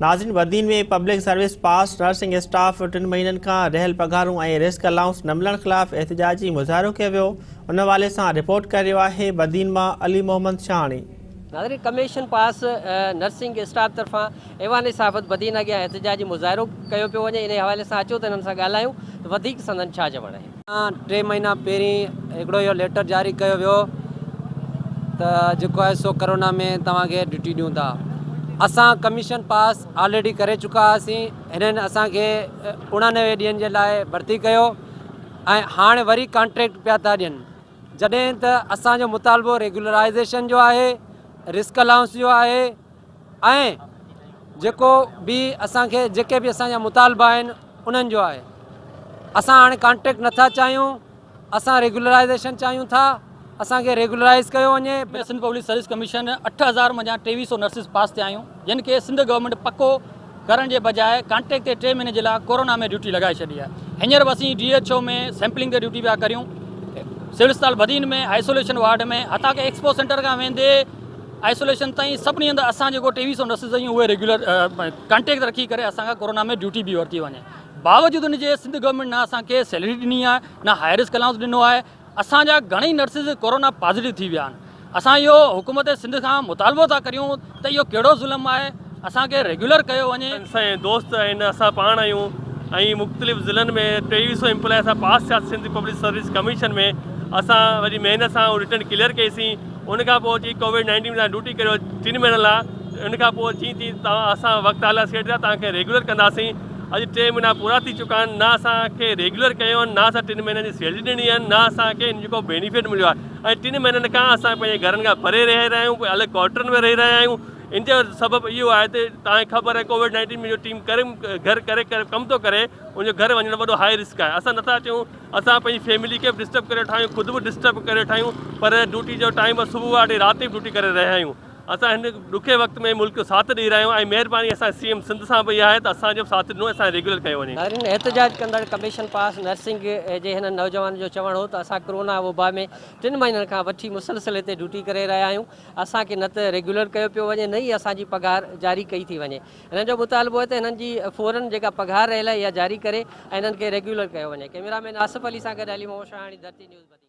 ناظرين Badin ۾ public service pass nursing staff ٽن مهينن کان رهيل پگهارون ۽ رسڪ الائونس نه ملڻ خلاف احتجاجي مظاهرو ڪيو ويو ان حوالي سان رپورٽ ڪري رهيو آهي بدين مان علي محمد شاهاڻي. ناظرين ڪميشن پاس نرسنگ اسٽاف طرفان ايوان صحافت بدين اڳيان احتجاجي مظاهرو ڪيو پيو وڃي انهي حوالي سان اچو ته انهن سان ڳالهايون ته وڌيڪ سندن ڇا چوڻ آهي. ٽي مهينا پهرين هڪڙو اهو ليٽر جاري ڪيو ويو ته جيڪو آهي سو ڪرونا ۾ توهان کي ڊيوٽي ڏيون ٿا اسان ڪميشن پاس آلريڊي ڪري چڪا هئاسين هنن اسان کي 89 ڏينهن جي لاء ڀرتي ڪيو ۽ هاڻ وري ڪانٽريڪٽ پيا ٿا ڏين جڏهن ته اسان جو مطالبو ريگولرائزيشن جو آهي رسڪ الائونس جو آهي ۽ جيڪو به اسان کي جيڪي به اسان جا مطالبا آهن انهن جو آهي اسان هاڻي ڪانٽريڪٽ نٿا چاهيون اسان ريگولرائزيشن چاهيون ٿا اسان کي ريگولرائز ڪيو وڃي. سنڌ پبلڪ سروس ڪميشن 8000 منجهان 2300 نرسز پاس ٿيا آهيون جن کي سنڌ گورنمينٽ پڪو ڪرڻ جي بجاء ڪانٽريڪٽ تي ٽي مهيني جي لاء ڪورونا ۾ ڊيوٽي لڳائي ڇڏي آهي هينئر به اسين ڊي ايڇ او ۾ سيمپلنگ تي ڊيوٽي پيا ڪريون سول اسپتال بدين ۾ آئسوليشن وارڊ ۾ حتيٰ ڪه ايڪسپو سينٽر کان ويندي آئسوليشن تائين سڀني هنڌ اسان جيڪو 2300 نرسز آهيون اهي ريگيولر ڪانٽيڪٽ رکي ڪري اسان کان ڪورونا ۾ ڊيوٽي به ورتي وڃي باوجود ان جي سنڌ گورنمينٽ نه اسان کي سيلري ڏني آهي نه هائر رسڪ الائونس ڏنو آهي اسان جا گهڻئي نرسز ڪورونا پازيٽو ٿي ويا آهن اسان اهو حڪومت سنڌ کان مطالبو ٿا ڪريون ته اهو ڪهڙو ظلم آهي اسان کي ريگيولر ڪيو وڃي. اسان جا دوست آهن اسان پاڻ آهيون ۽ مختلف ضلعن ۾ 2300 امپلائي اسان پاس ٿيا سنڌ پبلڪ سروس ڪميشن ۾ اسان وڏي محنت سان رٽن ڪليئر ڪئي سين ان کان پوء اچي ڪووڊ نائنٽين ۾ ڊيوٽي ڪريو ٽن مهينن لاء ان کان پوء چين ٿي توهان اسان وقت هليا سيٽ ٿيا توهان کي ريگيولر ڪنداسين اڄ ٽي مهينا پورا ٿي چڪا آهن نه اسان کي ريگيولر ڪيو آهن نه اسان ٽن مهينن جي سيلري ڏني آهن نه اسان کي ان جو ڪو بينيفٽ مليو آهي ۽ ٽن مهينن کان اسان پنهنجي گهرن کان پري رهي رهيا آهيون الڳ ڪوارٽرن ۾ رهي رهيا آهيون ان جو سبب اهو آهي ته توهان کي خبر آهي ڪووڊ نائنٽين ۾ جو ٽيم ڪري گهر ڪري ڪري ڪم ٿو ڪري ان جو گهر وڃڻ وڏو هاء رسڪ آهي اسان نٿا چئون اسان پنهنجي فيملي کي به ڊسٽرب ڪري ويٺا آهيون خود به ڊسٽرب ڪري ويٺا آهيون پر ڊيوٽي جو ٽائيم صبح واري رات به ڊيوٽي ڪري رهيا آهيون اسان هن ڏکي وقت ۾ ملڪ جو ساٿ ڏئي رهيا آهيون ۽ مهرباني اسان سي ايم سنڌ سان به اها آهي ته اسان جو به ساٿ ڏنو اسان ريگيولر ڪيو وڃي. ناظرين احتجاج ڪندڙ ڪميشن پاس نرسنگ جي هنن نوجوانن جو چوڻ هو ته اسان ڪرونا وبا ۾ ٽن مهينن کان وٺي مسلسل هتي ڊيوٽي ڪري رهيا آهيون اسان کي نه ته ريگيولر ڪيو پيو وڃي نه ئي اسان جي پگهار جاري ڪئي ٿي وڃي هنن جو مطالبو آهي ته هنن جي فورن جيڪا پگهار رهيل آهي اها جاري ڪري ۽ هنن کي ريگيولر ڪيو وڃي. ڪئميرا مين آصف علي سان گڏ علي محمد شاهاڻي ڌرتي نيوز بدين.